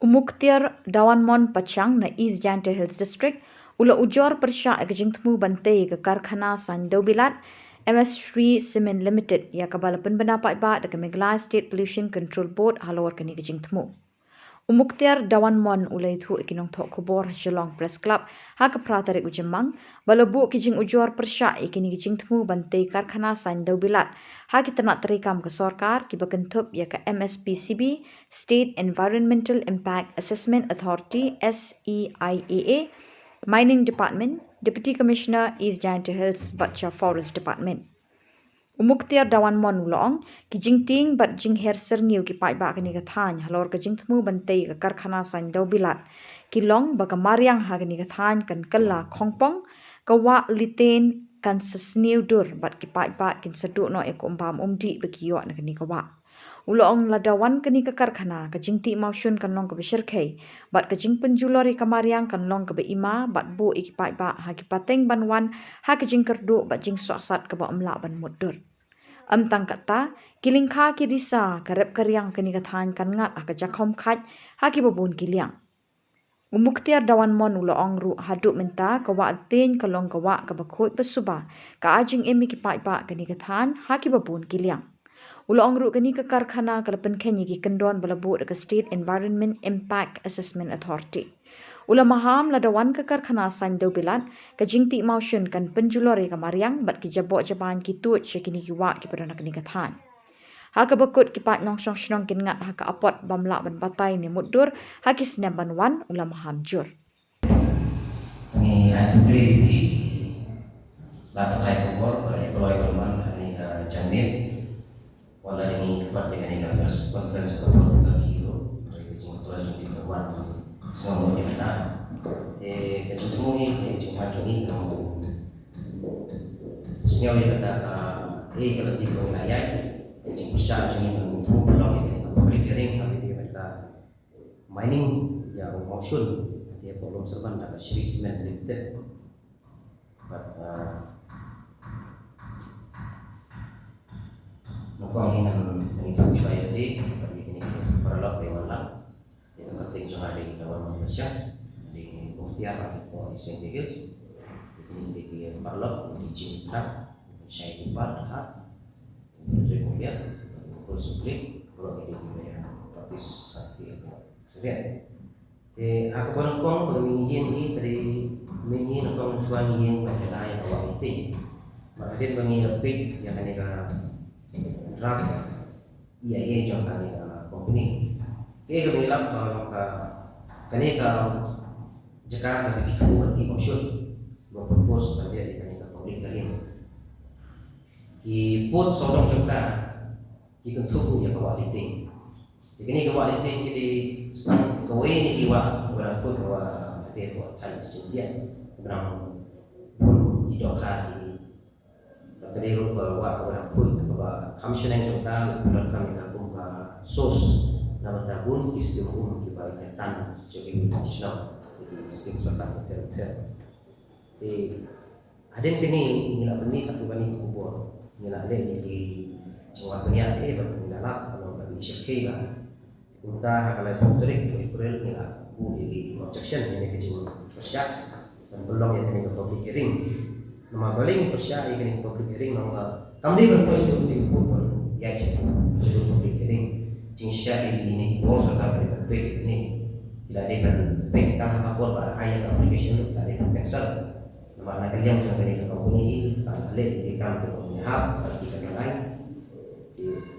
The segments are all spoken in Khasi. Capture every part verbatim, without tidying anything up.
U Muktiar Dawanmon Pachang na East Jaintia Hills District u la ujor pyrshah ïa ka jingthmu ban tei ïa ka karkhana saiñ dewbilat M S Shree Cement Limited, ïa kaba la pynbna paidbah da ka Meghalaya State Pollution Control Board halor kane ka jingthmu. U Muktiar Dawanmon u la ïathuh ïa ki nongthoh khubor ha Shillong Press Club ha ka phra tarik u Jymmang ba la buh ki jingujor pyrshah ïa kine ki jingthmu ban tei karkhana saiñ dewbilat ha ki tnat treikam ka sorkar kiba kynthup ïa ka M S P C B, State Environmental Impact Assessment Authority, S E I A A, Mining Department, Deputy Commissioner East Jaintia Hills bad sha Forest Department. U Muktiar Dawanmon u la ong, ki jingtieng bad jingher syrngiew ki paidbah kane ka thaiñ halor ka jingthmu ban tei ka karkhana saiñ dewbilat ki long ba ka mariang ha kane ka thaiñ kan kylla khongpong, ka wah litein kan sa sniew dur bad ki paidbah kin sa duh noh ïa ka um bam um dih ba ki ïoh na kane ka wah. U la ong lada wan kane ka karkhana, ka jingtih mawshun kan long kaba shyrkhei bad ka jingpynjulor ïa ka mariang kan long kaba ima bad buh ïa ki paidbah ha ki pateng ban wan ha ka jingkyrduh bad jingsohsat kaba ym lah ban mutdur. Ym tang katta, ki lyngkha ki risa, ka rep ka riang kane ka thaiñ kan ngat ha ka jakhom khait ha kiba bun ki liang. U Muktiar Dawanmon u la ong ruh haduh mynta ka wah litein ka long ka wah kaba khuid ba suba ka ai jingim ïa ki paidbah kane ka thaiñ ha kiba bun ki liang. U la ong ruh kane ka karkhana ka la pynkheiñ ïa ki kyndon ba la buh da ka State Environment Impact Assessment Authority. U la maham lada wan ka karkhana saiñ dewbilat, ka jingtih mawshun kan pynjulor ïa ka mariang bad ki jaboh jabaiñ ki tuid sha kine ki wah kiba don ha kane ka thaiñ. Ha kaba kut ki paid nongshong shnong kin ngat ha ka apot bym lah ban batai ne mutdur ha ki snem ban wan, u la maham jur. Ngi ai khublei ïa phi, la pathai khubor ba la kloi ban wan ha kane ka janmiet. Wat la dei ngi kyrpad ïa kane ka press conference ka por ka ki ruh, hynrei ka jingkloi jong ki ka wan, sngewnguh ïa kata. Te ka jingthmu hi, ka jingthmu jong ngi ka long ban sngew ïa kata ka, eh, ka lynti kaba ngi la ïaid, ka jingpyrshah jong ngi ban thmu pynlong ïa kane ka public hearing ha kane ka mining ïa u mawshun, ha kane ka Lum Syrban da ka Shree Cement Limited. Bad, ah, nyngkong hi ngan, ngan ïathuh shuwa ïa lade bad ïa kine ki paralok ba wan lang. Ïa ka kyrteng jong nga dei Dawanmon Pachang, dei Muktiar Dawanmon Pachang. Ïa kine dei ki paralok, dei Jingpyrshah, Shai Upar, ha. Bad ïa u Sukli, baroh ngi dei ki ba ïa practice ha kane ka area. Te ha kaba nyngkong ba ngi ïeng hi, ka dei mynta nyngkong shuwa ngi ïeng ban kynmaw ïa ka wah lynti. Bad hadien ba ngi la peit ïa kane ka draft E I A jong kane ka company, kaei kaba ngi lap ba long ka, kane ka jaka kaba ki thmu ban tih mawshun, ba propose ban leh ïa kane ka public hearing. Ki pud sawdong jong ka ki kynthup ïa ka wah lynti. Te kane ka wah lynti ki dei sdang kawei na ki wah, kaba dang khuid, ka wah, ka wah thaiñ Jaiñtia, kaba dang bun ki dohkha ki, ka dei ruh ka wah kaba dang khuid, kaba kham shaneng jong ka, ka pyndonkam ïa ka kum ka source na bynta bun ki skim um kiba ïa tan jong ki, ki shnong, ki skim sorkar bapher bapher. Te hadien kane ngi la pynmih katto katne ki khubor, ngi la leh ïa ki jingwan pynïaid, eh, bad ngi la lap ka long kaba shyrkhei bha. Kumta ha ka laiphew tarik u April ngi la buh ïa ki objection, ïa ka jingpyrshah ban pynlong ïa kane ka public hearing. Namar balei ngi pyrshah ïa kane ka public hearing, namar kam dei ban poi sha u Supreme Court ban ïaid sha u public hearing. Jingshai ïa kine ki bor sorkar ka dei ban peit ïa kine. Ki la dei ban peit tang ha ka por ba ai ïa ka application, ki la dei ban cancel. Namar na ka liang jong kane ka company, ka leh ïa ki kam kiba ym hap, ka la ki ka nang ai.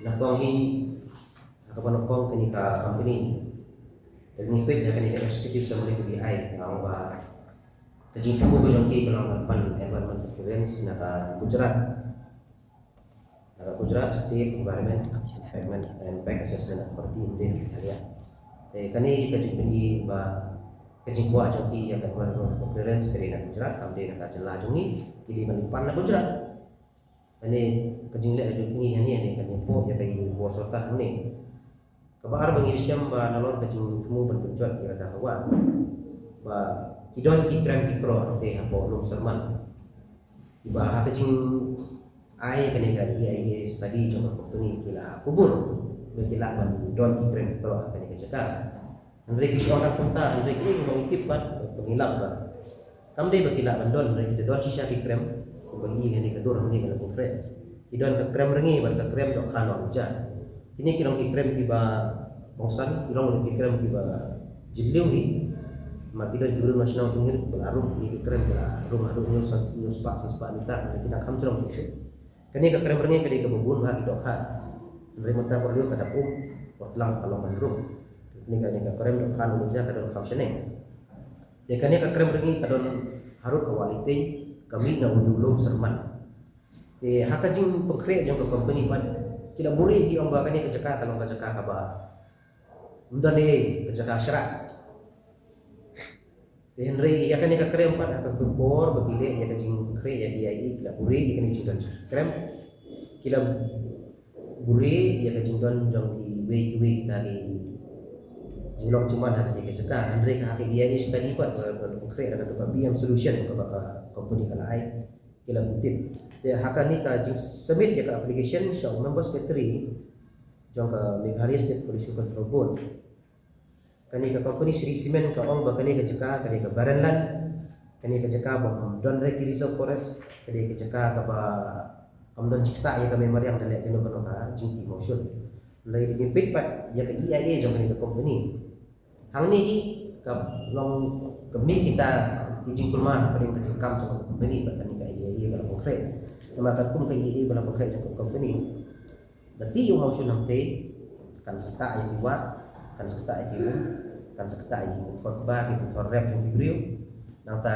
Nyngkong hi, ha kaba nyngkong kane ka company, lada ngi peit ïa kane ka executive summary kaba ki ai, ka ong ba ka jingthmu ka jong ki ka long ban pan environmental clearance na ka Gujarat. Na ka Gujarat State Environment Impact, Impact Assessment Authority, ym dei na Meghalaya. Te kane ka jingpyni ba ka jingkwah jong ki ïa ka environmental clearance ka dei na Gujarat, kam dei na ka jylla jong ngi, ki dei ban pan na Gujarat. Kane ka jingleh jong ngi hangne, hangne ka jingphoh ïa ka i bor sorkar hangne. Kaba ar ba ngi shem ba nalor ka jingthmu ban pynjot ïa kata ka wah, ba ki don ki krem ki krok hangtei hapoh Lum Syrman. Kiba ha ka jingai kane ka E I A study jong ka company ki la kubur ba ki lah ban don ki krem ki krok ha kane ka jaka. Hynrei ki shu ong tang kumta, hynrei ki, eh, ba ngi tip pat, ba ngi lap bad kam dei ba ki lah ban don, hynrei kita don shisha ki krem, kumba ngi ïohi hangne ka dur hangne ba la pynkhreh. Ki don ka krem rngi bad ka krem dohkha nongja. Kine ki long ki krem kiba kongsan, ki long ki krem kiba jylliew hi. Namar ki don ki briew na shnong jong ngi ba la rum, kine ki krem ba la rum haduh hynñiew spah, hynñiew spah, san spah mita, hynrei ki dang kham jrong shuh shuh. Kane ka krem rngi ka dei kaba bun bha ki dohkha. Hynrei mynta por lyiur ka dap um, por tlang ka long ban rum. Kane ka, kane ka krem dohkha nongja ka don khaw shaneng. Te kane ka krem rngi ka don harud ka wah lynti, ka mih na u dewlum Syrman. Te ha ka jingpynkhreh jong ka company pat, ki la buhrieh ki ong ba kane ka jaka ka long ka jaka kaba ym don ei, ka jaka shrah. Te hynrei ïa kane ka krem pat ha ka por ba ki leh ïa ka jingpynkhreh ïa ka E I A, ki la buhrieh ïa kane ka jingdon krem. Ki la buhrieh ïa ka jingdon jong kiwei kiwei kita ki jinglong jingman ha kane ka jaka. Hynrei ha ka E I A study pat ba, ba pynkhreh da kata ka B M Solution kaba ka company ka la ai, ki la pyntip. Te ha kane ka jingsubmit ïa ka application sha u member secretary jong ka Meghalaya State Pollution Control Board. Kane ka company Shree Cement ka ong ba kane ka jaka ka dei ka barren land, kane ka jaka bym don re ki reserve forest, ka dei ka jaka kaba kam don jingktah ïa ka mei mariang da leh kano kano ka jingtih mawshun. Hynrei lada ngi peit pat ïa ka E I A jong kane ka company, hangne hi ka long ka mih kita ki jingkulmar hapdeng ka jingkam jong ka company bad kane ka E I A ba la pynkhreh. Namar katkum ka E I A ba la pynkhreh jong ka company, da tih ïa u mawshun hangtei, kan sa ktah ïa ki wah, kan sa ktah ïa ki um, kan sa ktah ïa ki pynthor kba, ki pynthor rep jong ki briew. Nangta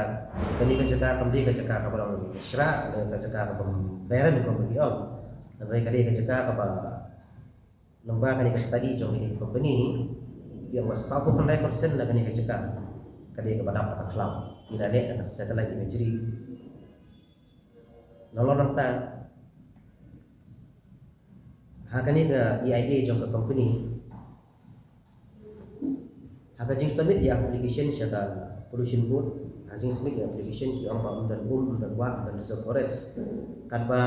kane ka jaka kam dei ka jaka kaba long shrah, ka dei ka jaka kaba barren kumba ki ong. Hynrei ka dei ka jaka kaba, lyngba kane ka study jong kane ka company, ki ong ba sawphew khyndai percent na kane ka jaka ka dei kaba dap da ka khlaw. Ki la leh da ka satellite imagery. Nalor nangta, ha kane ka E I A jong ka company, ha ka jingsubmit ïa application sha ka Pollution Board, ha jingsubmit ïa application ki ong ba ym don um, ym don wah, ym don reserve forest. Katba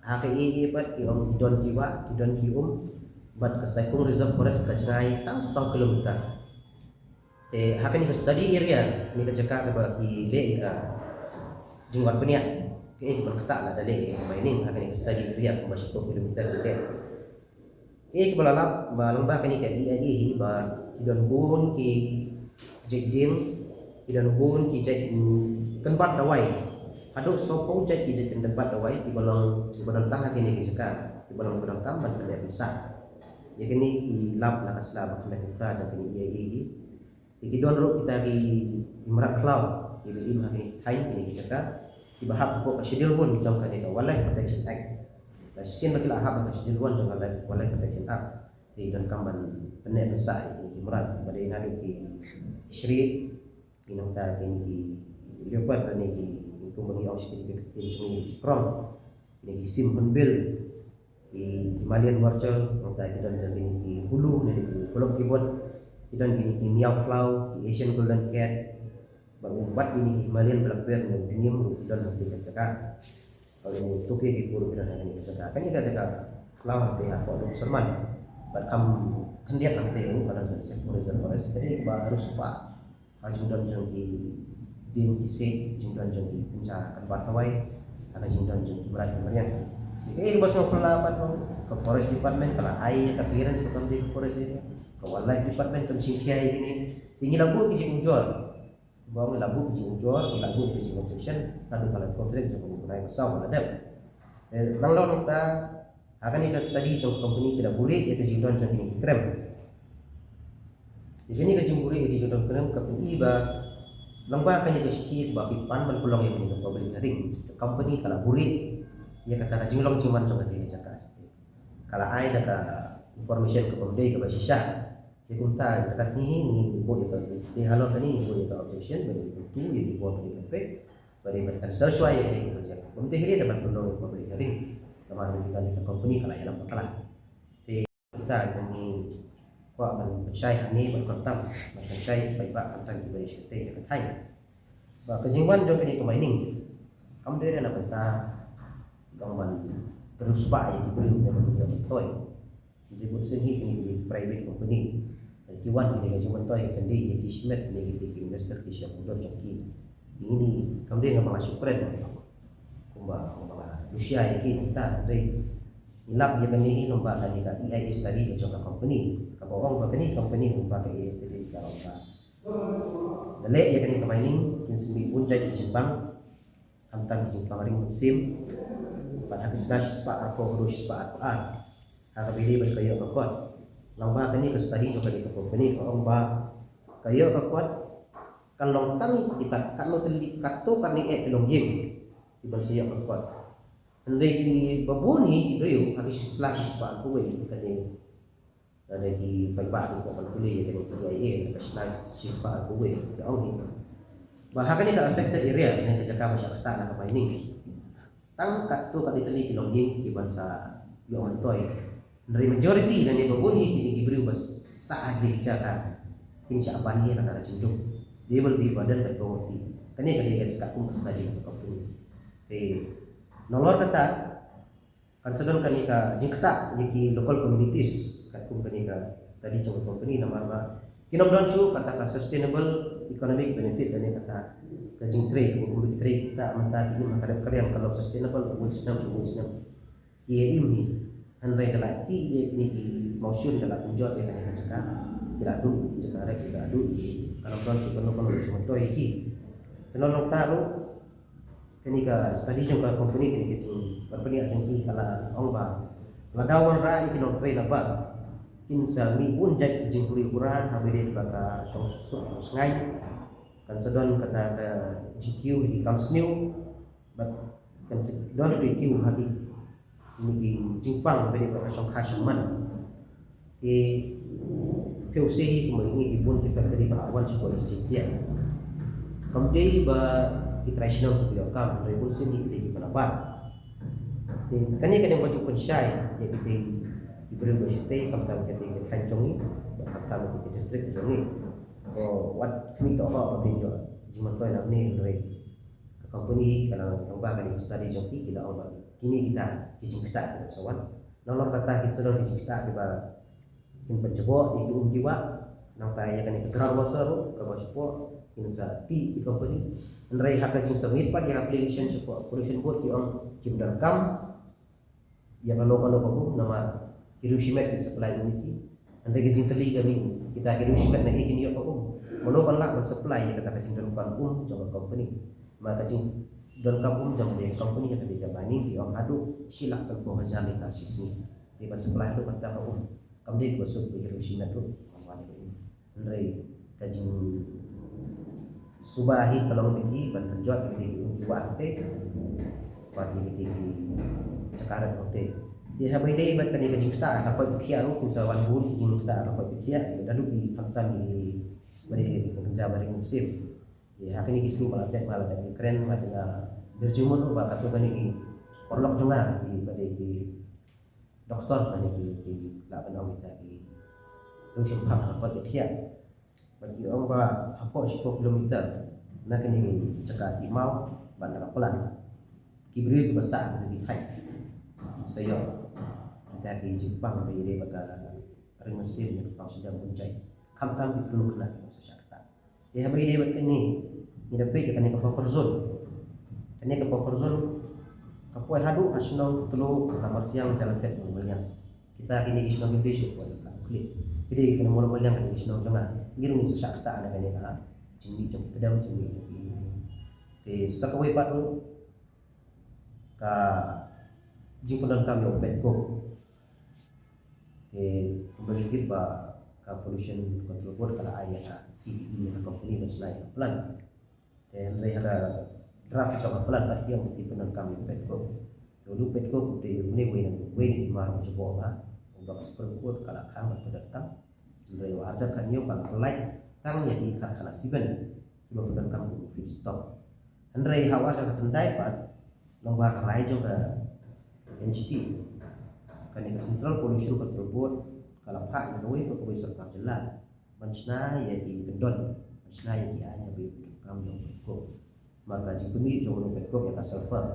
ha ka E I A pat ki ong ki don ki wah, ki don ki um, bad ka Saikung Reserve Forest ka jngai tang saw kilometer. Te ha kane ka study area, kane ka jaka kaba ki leh ïa ka jingwad bniah, kaei kaban ktah lada leh ïa ka mining ha kane ka study area kumba shiphew kilometer ki leh. Kaei kaba la lap ba lyngba kane ka E I A hi ba ki don bun ki jait dieng, ki don bun ki jait, mm, kynbat dawai. Haduh sawphew jait ki jait kynbat dawai kiba long, kiba don tang ha kane ka jaka, kiba long kiba donkam ban pynleh pynsah. Ïa kine ki lap na ka sla ba kham kumta jong kane E I A hi. Te ki don ruh kita ki, ki mrad khlaw kiba im ha kine ki thaiñ, kine ki jaka, kiba hap hapoh ka Schedule One jong kane ka Wildlife Protection Act. Lada shisien ba ki la hap ha ka Schedule One jong ka Wildlife, Wildlife Protection Act, te donkam ban pynneh pynsah ïa kine ki mrad, ba dei naduh ki, ki shrieh, ki nangta kine ki leopard lane ki, kumba ngi ong shi kyntien jong ngi, ki krong, kine ki sim hornbill, ki Himalayan vulture, nangta ki don kine ki bulu, ne ki kulok kibot, ki don kine ki miaw khlaw, ki Asian golden cat, bad, bad kine ki Himalayan black bear ne u dngiem ruh ki don ha kane ka jaka. Bad kine ki tokay ki kur ki don ha kane ka jaka. Kane ka jaka khlaw hangtei hapoh Lum Syrman. Bad kham khyndiat hangtei ruh ka don ka Saikung Reserve Forest. Ka dei kaba riewspah ha ka jingdon jong ki dieng ki siej, jingdon jong ki kynja kynbat dawai, ha ka jingdon jong ki mrad ki mariang. Te kaei kaba sngewkmen pat, ka Forest Department ka la ai ïa ka clearance ba kam dei ka forest area. Ka Wildlife Department kam shim khia ïa kine. Te ngi la buh ki jingujor. Ba ngi la buh ki jingujor, ngi la buh ki jingobjection, naduh ka la contract jong u bnai ba saw ba la dep. Eh, nalor nangta, ha kane ka study jong ka company ki la buhrieh ïa ka jingdon jong kine ki krem. Ïa kane ka jingbuhrieh ïa ka jingdon krem ka pyni ba lyngba kane ka shithi ba ki pan ban pynlong ïa kane ka public hearing, ka company ka la buhrieh ïa kata ka jinglong jingman jong kata ka jaka. Ka la ai da ka information kaba ym dei kaba shisha. Te kumta, ka kane hi ngi buh ïa ka, te halor kane ngi buh ïa ka objection, ba dei kumtu ïa ki bor ba dei ban peit, ba dei ban kan search wai ïa kane ka project. Kumta hi ruh da ban pynlong ïa ka public hearing. Namar ba kane ka company ka la ïalam bakla. Te kumta ngi kwah ban pynshai hangne ban khamtam, ban pynshai paidbah khamtam kiba ïashai ïa ka thaiñ. Ba ka jingwan jong kane ka mining kam dei re na bynta ka ban riewspah ïa ki briew ne ban pynjot pyntoit. Ki dei bun sien hi kine ki private company. Ka Ki wan ki dei ka jingmyntoi ka dei ïa ki shimet ne ki dei ki investor ki sha pudot jong ki. Ini kam dei nga ba nga shu kren kumba nga ba nga shu ïa ki nangta dei. Ngi lap ïa kane hi lyngba kane ka E I A study ka jong ka company kaba ong ba kane company lyngba ka E I A study ka ong ba da leh ïa kane ka mining kin sa mih bun jait ki jingpang. Khamtam ki jingpang ring mynsiem. Bad ha ki sla shispah arphew haduh shispah arphew ar ha kaba ïadei bad ka ïoh ka kot. Lyngba kane ka study jong kane ka company ka ong ba ka ïoh ka kot ka long tang ïa kita katno tylli, katto katne eh ki longïing kiban sa ïoh ka kot. Hynrei kiba bun hi ki briew ha ki sla shispah arphew wei, kane lada ki paidbah ki kwah ban pule ïa kane ka E I A, ka sla shispah arphew wei, ka ong hi ba ha kane ka affected area ne ka jaka ba shah ktah na ka mining, tang katto katne tylli ki longïing kiban sa ïoh myntoi. Hynrei majority lane ba bun hi kine ki briew ba sah ha kine ki jaka kin shah ban ïa na ka jingduk. They will be burdened by poverty. Kane ka dei ka jaka kum ka study ka company. Te nalor kata kan sa don kane ka jingktah ïa ki local communities katkum kane ka study jong ka company namar ba kin ym don shuh kata ka sustainable economic benefit lane kata ka jingtrei, ka jingtrei kata mynta ki im ha ka dep ka riam ka long sustainable wei snem sha wei snem. Ki ïa im hi. Hynrei da la tih ïa kine ki mawshun da la pynjot ïa kane ka jaka, ki la duh ïa ki jaka rek, ki la duh ïa ki, ka long don shuh kano kano ka jingmyntoi ïa ki. Kano long ta ruh kane ka study jong ka company, kane ka jingpynïaid jong ki ka la ong ba lada wanrah ïa ki nongtrei na bar kin sa mih bun jait ki jinghuri hura ha ba ïadei bad ka shongsuk shongshngaiñ. Kan sa don kata ka jingkiew ha ki kam sniew bad kan sa don ka jingkiew ha ki, ha ki jingpang ba ïadei bad ka shongkha shongman. Te phi ïohi kumba ngi ki bun ki factory ba la wan sha East Jaintia. Kam dei ba ki trai shnong ki ïoh kam, hynrei bun sien ki dei kiba la bar. Te kane ka dei ba ju pynshai ïa ki dei ki briew ba shatei, khamtam ka dei ka thaiñ jong ngi, khamtam ka dei ka district jong ngi. Ko wat khmih to ho ba phin ïoh jingmyntoi nangne, hynrei ka company ka la ong ba ka dei ka study jong ki, ki la ong ba kine kita ki jingktah ki sa wan. Nalor kata ki sa don ki jingktah kiba kin pynjubok ïa ki um ki wah. Nangta ïa kane ka ground water ruh kaba shapoh kin sa tih ïa ki company. Hynrei ha ka jingsubmit pat ïa ka application shapoh Pollution Board ki ong kim donkam ïa kano kano ka um namar ki riew shimet kin supply um ïa ki. Hynrei ka jingkylli ka mih, kita ki riew shimet na ei kin ïoh ka um? Mano ban lah ban supply ïa kata ka jingdonkam um jong ka company? Namar ka jingdonkam um jong ka company ha ka dei ka mining ki ong haduh shi lak sanphew hajar litre shi sngi. Te ban supply haduh kata ka um, kam dei kaba suk ba ki riew shimet ruh ban wan ïa ka um. Hynrei ka jingsuba hi ka long ba ki ban pynjot ïa ki um ki wah te bad ïa ki jaka rep te. Te ha ba ïadei bad kane ka jingktah ka koit ka khiah ruh kin sa wan bun ki jingktah ka koit ka khiah, ïa ka dei khamtam ïa ba dei ka kynja ba dei mynsiem. Ïa ha kine ki sngi ba la dep nga la dep ïakren bad nga pyrshah mut ruh ba katto katne ki paralok jong nga ki ba dei ki doktor lane ki, ki lah ban ong kita ki riew shemphang ha koit ka khiah. Bad ki ong ba hapoh shiphew kilometer na kane ka jaka tih maw bad na ka plant, ki briew kiba sah ha kine ki thaiñ kin sa ïoh kita ki jingpang ba ïadei bad ka ring mynsiem ne ka pang shadem bun jait. Khamtam ki khynnah kiba sa shah ktah. Te ha ba ïadei bad kane ngi da peit ïa kane ka buffer zone. Kane ka buffer zone ka poi haduh ha shnong Tlo, Lamarsiang, Jalanpet, Mawlymaliang. Kita kine ki shnong ki dei shuh poi ka Khlieh. Ki dei kane Mawlymaliang kane ki shnong jong nga. Ngi ruh ngin sa shah ktah na kane ka jingmih jong ki tdem, jingmih jong ki. Te sa kawei pat ruh ka jingpyndonkam ïa u petcoke. Te kumba ngi tip ba ka Pollution Control Board ka la ai ïa ka C D E ïa ka company ban shna ïa ka plant. Te hynrei ha ka draft jong ka plant pat ki ong ba ki pyndonkam ïa u petcoke. Te u petcoke u dei une uwei na, uwei na ki mar ba jubor ha, uba ka Supreme Court ka la khang ban pyndonkam. Hynrei u arhajar khathynñiew ka la pyllait tang ïa ki karkhana cement kiba pyndonkam kum u feedstock. Hynrei ha u arhajar khatkhyndai pat, lyngba ka rai jong ka N G T, kane ka Central Pollution Control Board ka la phah ïa kawei pa kawei sorkar jylla ban shna ïa ki kyndon, ban shna ïa ki aiñ ha ba ïadei bad ka kam jong u petcoke. Namar ka jingpynmih jong u petcoke ïa ka sulphur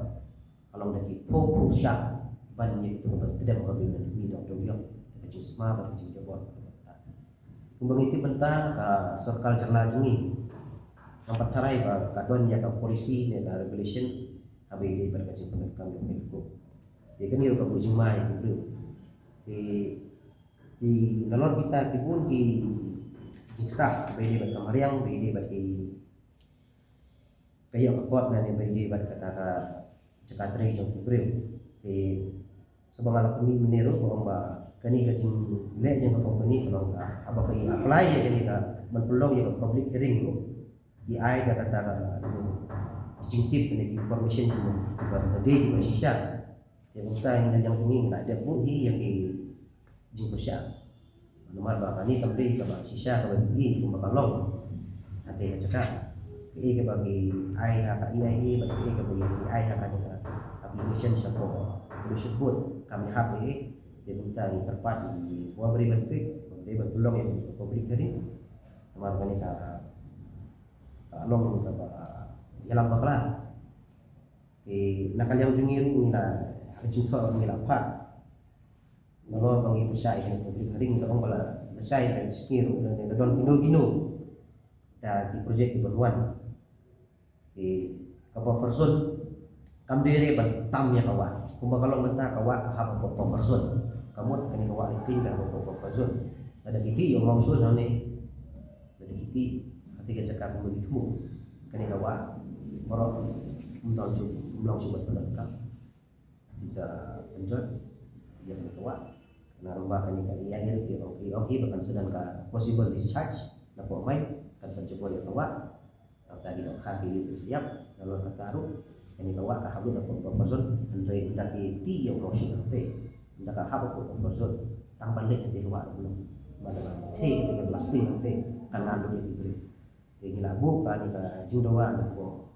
ka long da ki phew phew shar ban ïa kito kiba tdem ka bym mih dong dewïong. Te ka jingsma bad ka jingjubor ka long kata. Kumba ngi tip mynta ka sorkar jylla jong ngi, namar tharai ba ka don ïa ka policy ne ka regulation haba ïadei bad ka jingpyndonkam ïa ka High Court. Te kane ruh ka buh jingma ïa ki briew. Te ki nalor kita ki bun ki jingktah haba ïadei bad ka mariang, haba ïadei bad ki ka ïoh ka kot na ne ba ïadei bad kata ka jaka trei jong ki briew. Te saba nga la pynmih mynne ruh ba ong ba kane ka jingleh jong ka company ka long ka haba ka i apply ïa kane ka ban pynlong ïa ka public hearing ruh, ki ai ka kata ka, you know, ki jingtip ne ki information ki ba dei ki ba shisha. Te kumta ngi na liang jong ngi ngi la dep buh hi ïa ki jingpyrshah. Namar ba kane kam dei kaba shisha kaba phi kumba ka long. Hate ka jaka. Kaei kaba ki ai ha ka E I A bad kaei kaba ki ai ha ka application sha ka Pollution Board kam hap ei. Te kumta ngi kyrpad ïa ki briew ban peit, ban peit ban pynlong ïa ka public hearing. Namar kane ka, ka long kaba ïalam bakla. Te na ka liang jong ngi ruh ngi la, ha ka jingthoh ngi la phah. Nalor ba ngi pyrshah ïa kane ka public hearing, ngi la ong ba la, la shai ïa ka sngi ruh, la, la don kino kino kita ki project ki ban wan. Te ka buffer zone kam dei re ban tam ïa ka wah. Kumba ka long mynta ka wah ka hap hapoh buffer zone. Ka mut kane ka wah Leiting ka hap hapoh buffer zone. Lada ki tih ïa u mawsun hangne, lada ki tih, kata ka jaka kumba ki thmu, kane ka wah baroh ym long shuh, ym long shuh ban pyndonkam. Ki sa pynjot ïa kane ka wah. Namar ba kane ka ïa ïa ki ong ki ong ki ba kan sa don ka possible discharge na poh mine, kan sa jubor ïa ka wah. Tang ta ki dohkha ki ïa ki sa ïap, nalor kata ruh kane ka wah ka hap lut na poh buffer zone, hynrei ynda ki tih ïa u mawsun hangtei, ynda ka hap hapoh buffer zone, tang ban leit hangtei ka wah ruh long. Ba da ban theh kata ka blasting hangtei, kan nang lut ïa ki briew. Te ngi la buh kane ka jingdawa na poh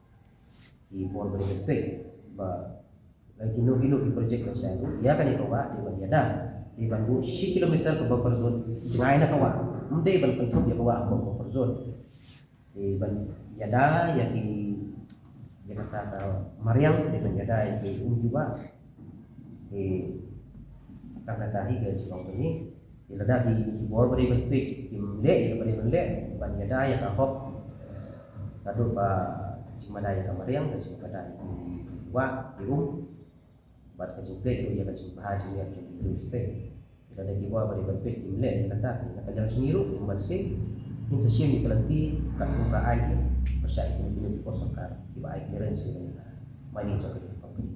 ki bor ba dei ban peit ba, eh, kino kino ki project ba shai ruh, ïa kane ka wah dei ban ïada, dei ban buh shi kilometer ka buffer zone jngai na ka wah. Ym dei ban kynthup ïa ka wah hapoh buffer zone. Dei ban ïada ïa ki, ïa kata ka mariang, dei ban ïada ïa ki um ki wah. Te tang kata hi ka jingong kane. Te lada ki, ki bor ba dei ban peit kim leh ïa kaba dei ban leh ban ïada ïa ka hok. Naduh ka jingmada ïa ka mariang, ka jingmada ïa ki wah ki um, bad ka jingpeit ruh ïa ka jingbha jingïap jong ki briew shatei. Te lada ki bor ba dei ban peit kim leh ïa kata, na ka liang jong ngi ruh kum ban seng, ngin sa shim ïa ka lynti katkum ka aiñ ba shah ïa kine ki por sorkar kiba ai clearance ïa ka mining jong kane ka company.